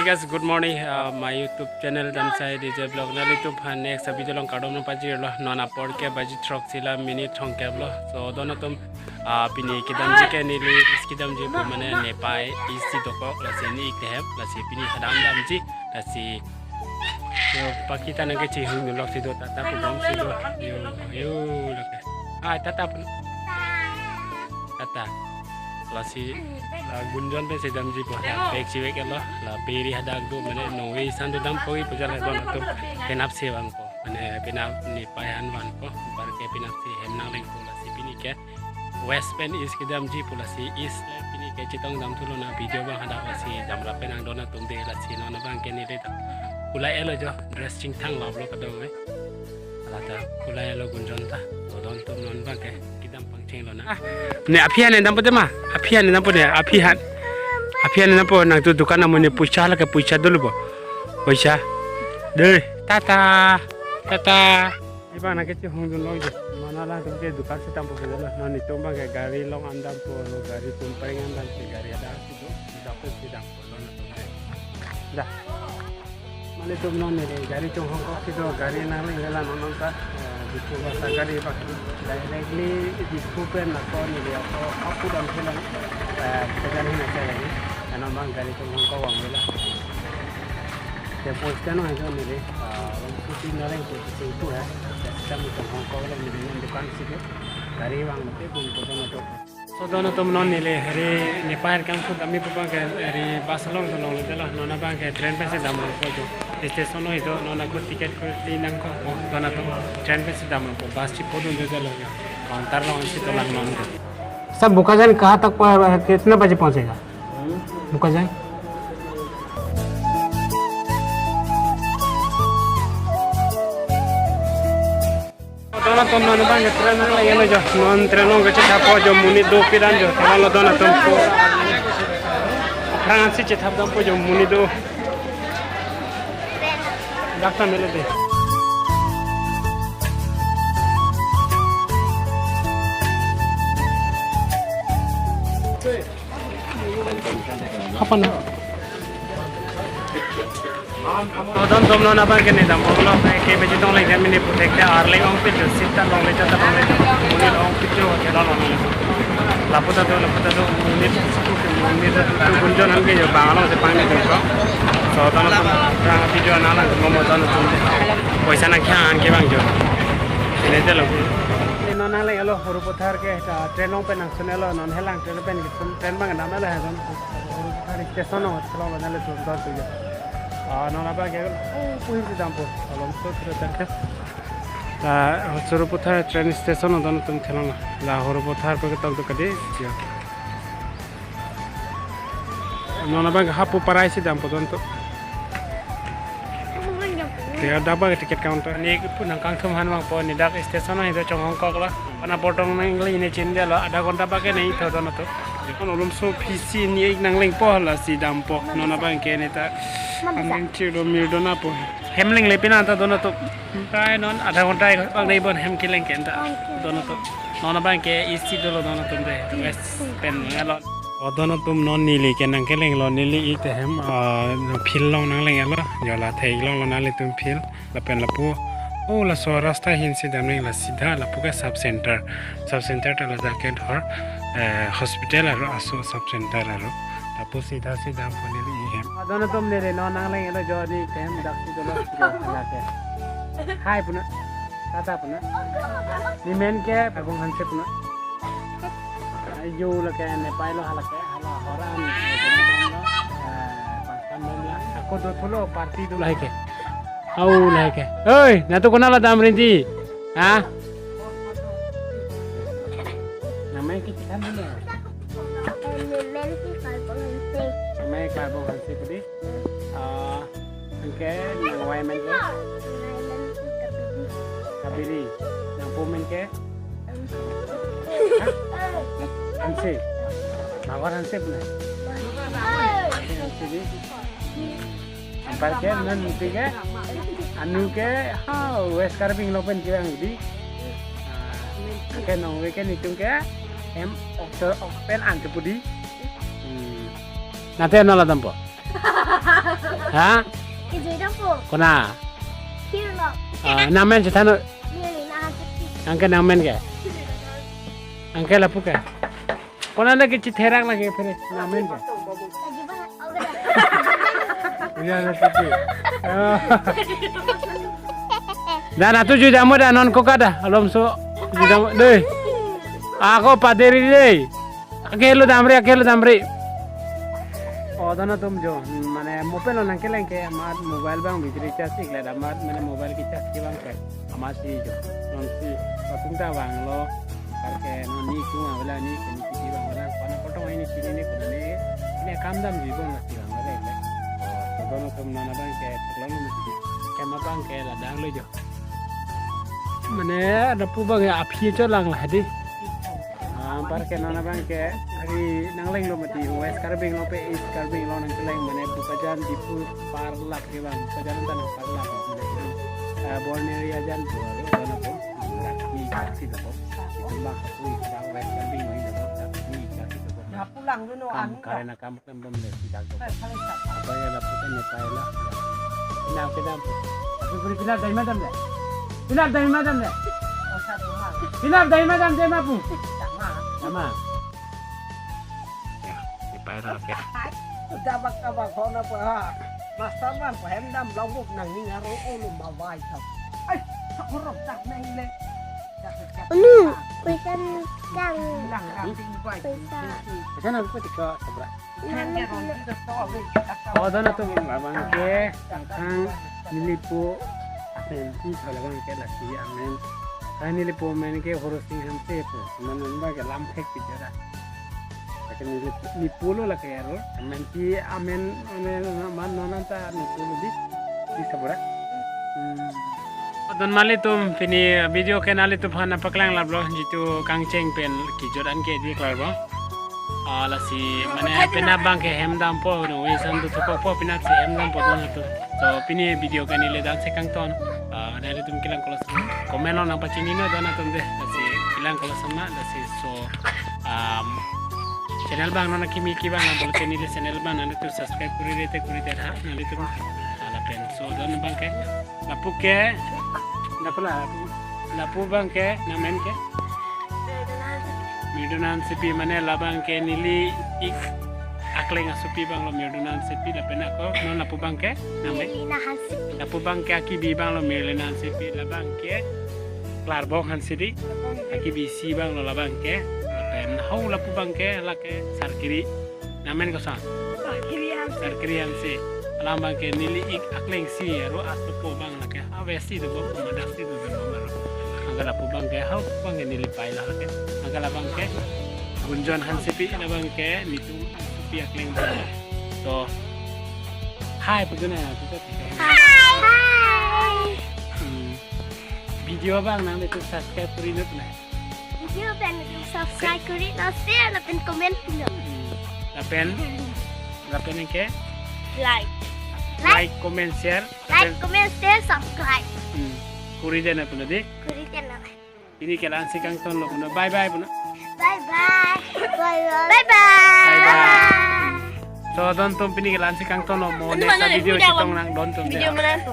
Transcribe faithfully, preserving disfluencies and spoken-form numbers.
Guys, good morning. Uh, my YouTube channel Damsai D J Vlog. Nanglitum aphan next video along kardom nangpajirlo. Non apor ke baji throksi la minute thomkep lo. So, don atum, uh, pini kedamji ke neli east kedamji pu mane Nepal east dokok, lasi ne ik tehem, lasi pini hadak damji, lasi. So, pakita nangkechihung dun lok si do tata pu bom si do. Yo, yo, lake. Ah, tata pu. Tata. Lasi, la Gunjon pensi damji pu. La bag si bag lo. La peri hadak do mane nongve isan do dampo i pu jala don atum penap si vangpo. Mane penap Nepal an vanpo. Bar ke penap si hem nanglengpo, lasi pini ke west pen east kedamji pu, lasi east le pini ke chetong damthu lonang, video abang hadak lasi damrap pen nang don atum de, lasi non abang ke neli ta. Kulai elo jo, dress chingthang lap lo kadong eh. Ala ta kulai elo Gunjon ta. So don atum non abang ke kedam pangcheng lonang. Ah, ne aphi han dampo de ma? Aphi han dampo ne, aphi han. Aphi han dampo, nangtum dukan amu ne puisa lake puisa dolo bo. Puisa. De, tata. Tata. Iba nangkechihung dun lok jo. Mana alangtum ke dukan si dampo ke dolo. Non netum abang ke gari along an dampo, gari tumpeng an dam si, gari hadak si do. Hadak si dampo. Dah. Mane atum non neli gari chonghongkok si do, gari nangleng lela non non ta, eh, Diphu basa gari bak directly Diphu pen nako neli ako apu dam si lang, eh, pejan hin aja lagi. Karena abang gari chonghongkok vang lela. Tempo stand ajo neli, eh, abang scooty nangleng ke singpu ya. Jadi kami chonghongkok lang neli non dukan si ke. Gari vang mati pun pun ato. So don atum non neli hari Nepal kangsu kami pu abang ke hari bus along si longle dolo, non abang ke train pensi dampo jo. Station lo ido, non ako ticket ko ti nangkok, oh, don atum train pensi dampo, bus si podun jo dolo jo. Counter along si tolang non. Sir, Bokajan कहाँ तक पर कितना बजे पहुंचेगा? Bokajan. Don atum non abang ke train nangleng elo jo. Non train along kechethappo jo, monit do piran jo. Thelonglo don atum pu. Aphrang si chethap dampo jo, monit do. Dakta melo de. Apa na? Don atum non abang ke ne dampo lo, ke biji tong leng kami ne putek te arleng ongpit jo, sita longle jo, ta longle jo, monit ongpit jo, ke longle. Lapu ta do, lapu ta do, monit, monit, tu Gunjon an ke jo, bang along si pang ne jo. So, don atum, rang api jo, na lang, momo don atum. Poisa nangkehang an ke bang jo. Ini aja lo. Ini non nangleng elo, Horopathar ke, ta train along pen nangsun elo, non helang train pen, train abang dam elo, he don. Station along thelonglo nanglitum don tu ya. Ah, non abang ke, oh, puhim si dampo. Along so thro tak. La Horopathar train station along don atum thelonglo. La Horopathar pu ketok tu kadi. Ya. Non abang ke hapu parai si dampo don tu. Dia ada abang ticket counter. Ne pu nangkangthum han vangpo, ne dak station along ido chonghongkok lo. Pana portong nangle ne chin delo, adha ghonta bak ke ne itho don atum. Kon olom so phisi ne ik nanglengpo lasi dampo. Non abang ke ne ta. Mama sa. Angin chiro mir don apo. Hem lengle pina ta don atum. Prai non adha ghonta ik bang dei bon hem keleng ke ta. Don atum. Non abang ke isi dolo don atum de. West pen ngalo. O don atum non neli ke nangkelenglo, neli ik tehem, ah, field along nangleng elo. Jo la thek longlo nanglitum field. Lapen lapu, oh, laso rasta hin si damnang, la sidha lapu ke sub center. Sub center ta la jaket hor, eh, hospital aro aso sub center aro. Lapu sidha si dampo neli ihem. Adon atum neli non nangleng elo jo ne item dak si dolo jo lake. Hi puna. Tata puna. Ne men ke Parbung Hanse puna. Ayo lake Nepal lo halake, hala horan. Eh, pangkan dom la. Ako dothulo party do lahai ke. Au lahai ke. Oi, nangtum konat la dam rinti? Ha? Namai ke chan dulu. Namai Parbung Hanse pudi. Ah, anke nangvai men ke? Kabiri. Nangpo men ke? Ha? Hanse. Bhagwan Hanse puna. Hanse di. Anpar ke non muti ke anu ke ha West Karbi Anglong pen kevang di. Ah, anke nongve ke netum ke hem oktor ok pen an ke pudi. Hmm. Nangtum konat la dampo? Ha? Kejui dampo. Kona? Kirlo. Ah, nangmen chethan. Neli na hati. Anke nangmen ke? Anke lapu ke? Kona na ke chitherak lagi phere. Nangmen ke? Lagi ba? Oh, gada. Iya, na sisi. Oh. Dan atu jui damo da non ko kada. Alom so jui damo dei. Ako paderi dei. Akelo damri, akelo damri. Oh, don atum jo, hmm, mane mopelo nangkeleng ke amat mobile abang battery charge ikle amat mane mobile kecharge abang ke. Amatsi jo. Nonsi, patung ta vanglo. Karke non ni kung avela ni kung kiti vanglo. Kona potong ini sini ni kung ni. Ini kam damji bon lasi vanglo le. Oh, don atum non abang ke, sekolah ni mesti. Kema abang ke ladang lo jo. Mane lapu abang ya aphi cholang la di. Ah, anparke non abang ke hari nanglenglo mati West Karbi Anglong pe East Karbi Anglong nangkeleng mane Bokajan, Diphu, Parlak ke abang. Bokajan ta nang Parlak. Ah, Borneo ajan Bor, don apo. Ni kaksi dopo. Itu abang aku abang West Karbi Anglong dopo. Ni kaksi dopo. Nah, pulang dulu, kam anu, karena kam Dam dam le, sidak dam. Apa ya lapu kan ya, Pak, ya, lah. Pinap ke dam. Tapi beri pinap dari mana dam le? Pinap dari mana dam le? Pinap dari mana dam, dam apu? Sama. Ya, di Pak, ya, lah, ya. Sudah bak kabak hona pa ha. Master man pa hem dam law bup nang ning aro olo mawai ta. Ai, tak horok tak nang le. Unu, kuisan kang. Lang kang ting bai. Kuisan. Kuisan aku tika sabra. Oh, don atum abang ke, kang kang nelipo amen, hmm, kalau abang ke lasi amen. Kang nelipo amen ke Horosing Hanse po, man man abang ke lam phek bicara. Lake nelipo, nelipo lo lake aro, amen ki amen, amen, man non anta nelipo lo di, di sabra. Hmm. Don mali atum pini video ke nanglitum aphan nangpaklang laplo jitu kangcheng pen kejut an ke di klarbo. Ah, lasi mane penap abang ke hem dampo, no, we san tu thupokpo penap si hem dampo don atum. So pini video ke neli dan si kangton. Ah, nanglitum kelang kolos comment lo nangpachinino don atum de. Lasi kelang kolos sama lasi so, um, channel abang non akimi ki abang nang bol channel channel abang nanglitum subscribe kuri rete kuri det ha nanglitum. Ah, lapen so don abang ke. Lapu ke, lapu la, lapu abang ke, nangmen ke? Mirdunan Hansepi mane labang ke neli ik akleng asopi abang lo Mirdunan Hansepi lapen ako, non lapu abang ke, nangmen? Mirlina Hansepi. Lapu abang ke akibi abang lo Mirlina Hansepi labang ke, Klarbong Hansepi, akibi isi abang lo labang ke, lapen hau lapu abang ke, lake Sarkiri. Nangmen koson? Sarkiri Hanse. Sarkiri Hanse. Alam abang ke neli ik akleng si aro asopo abang lake. Ave si do abang madak si do abang aro. Anke lapu abang ke hau abang ke neli pai la lake. Anke labang ke Gunjon Hansepi labang ke netum Hansepi akleng abang. To. Hai pudun ya, kita. Hai. Hmm. Video abang nangtum subscribe kuri nut na. Video pen nangtum subscribe kuri na share lapen comment pulo. Hmm. Lapen, lapen anke? Like. Like, comment, share. Like, comment, share, subscribe. Hmm. Kuri det na pulo di. Kuri det na. Pini ke la-an si kangton lo puno. Bye bye puno. Bye bye. Bye bye. Bye bye. Bye bye. So don atum pini ke la-an si kangton lo mo next video chetong nang don atum. Video mana?